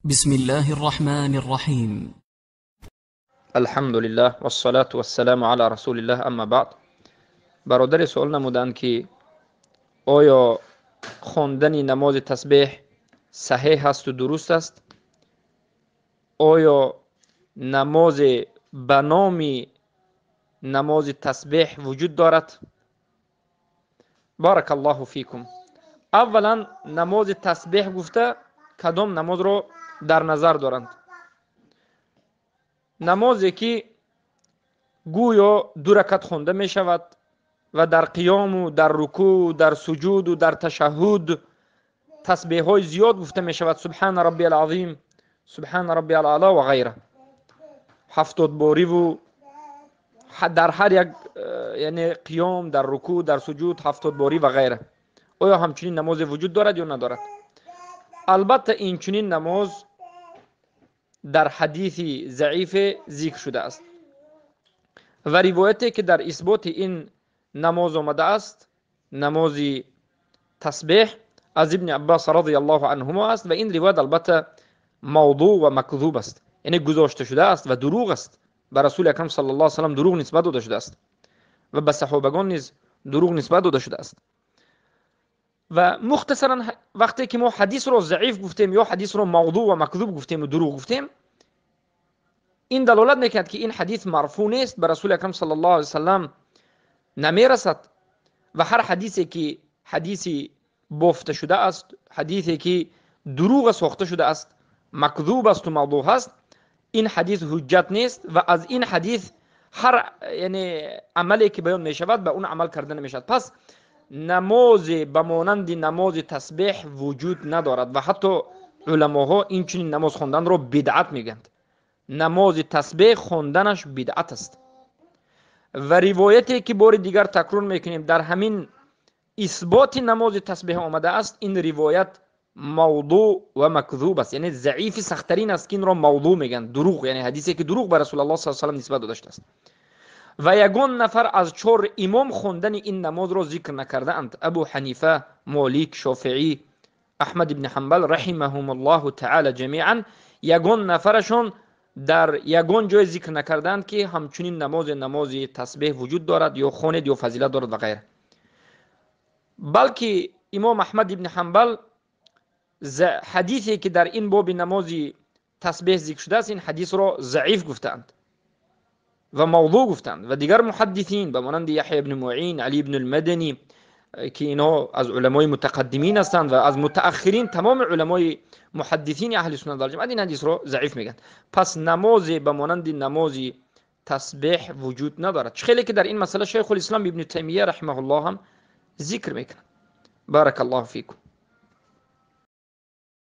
بسم الله الرحمن الرحيم. الحمد لله والصلاة والسلام على رسول الله، اما بعد. برادر سؤال نمودند که آیا خواندن نماز تسبیح صحیح است و درست است؟ آیا نماز به نام نماز تسبیح وجود دارد؟ بارک الله فیکم. اولا نماز تسبیح گفته کدام نماز را در نظر دارند؟ نمازی که گویا دو رکعت خوانده می شود و در قیام و در رکوع و در سجود و در تشهد تسبیح های زیاد گفته می شود، سبحان ربی العظیم، سبحان ربی الاعلی و غیره، 70 باری و در هر یک یعنی قیام، در رکوع، در سجود 70 باری و غیره. آیا همچنین نماز وجود دارد یا ندارد؟ البته این چنین نماز در حدیث ضعیف ذکر شده است و روایتی که در اثبات این نماز آمده است، نماز تسبیح، از ابن عباس رضی الله عنهما است و این روایت البته موضوع و مکذوب است، یعنی گذاشته شده است و دروغ است. به رسول اکرم صلی الله علیه و سلم دروغ نسبت داده شده است و به صحابگان نیز دروغ نسبت داده شده است. و مختصرا وقتی که ما حدیث رو ضعیف گفتیم یا حدیث رو موضوع و مکذوب گفتیم و دروغ گفتیم، این دلالت میکند که این حدیث مرفوع نیست، به رسول اکرم صلی الله علیه و سلم نمیرسد و هر حدیثی که حدیثی بافته شده است، حدیثی که دروغ ساخته شده است، مکذوب است و موضوع است، این حدیث حجت نیست و از این حدیث هر یعنی عملی که بیان میشود به اون عمل کرده نمیشود. پس نماز به مانند نماز تسبیح وجود ندارد و حتی علماها این چنین نماز خواندن را بدعت میگند. نماز تسبیح خواندنش بدعت است. و روایتی که بار دیگر تکرار میکنیم در همین اثبات نماز تسبیح آمده است، این روایت موضوع و مکذوب است، یعنی ضعیف سخت‌ترین است که این را موضوع میگن، دروغ، یعنی حدیثی که دروغ به رسول الله صلی الله علیه و سلم نسبت داده شده است. و یگان نفر از 4 امام خواندن این نماز را ذکر نکرده اند: ابو حنیفه، مالک، شافعی، احمد بن حنبل رحمهم الله تعالی جمیعا. یگان نفرشون در یگان جای ذکر نکردند که همچنین نماز تسبیح وجود دارد یا خواند یا فضیلت دارد و غیره. بلکه امام احمد بن حنبل حدیثی که در این باب نماز تسبیح ذکر شده است، این حدیث را ضعیف گفتند و موضوع گفتند. و دیگر محدثین به مانند یحیی بن معین، علی بن المدنی که اینها از علمای متقدمین هستند و از متأخرین تمام علمای محدثین اهل سنت و جماعت این حدیث را ضعیف میگن. پس نماز به مانند نماز تسبیح وجود ندارد. خیلی که در این مسئله شیخ الاسلام ابن تیمیه رحمه الله هم ذکر میکنه. بارک الله فیکم.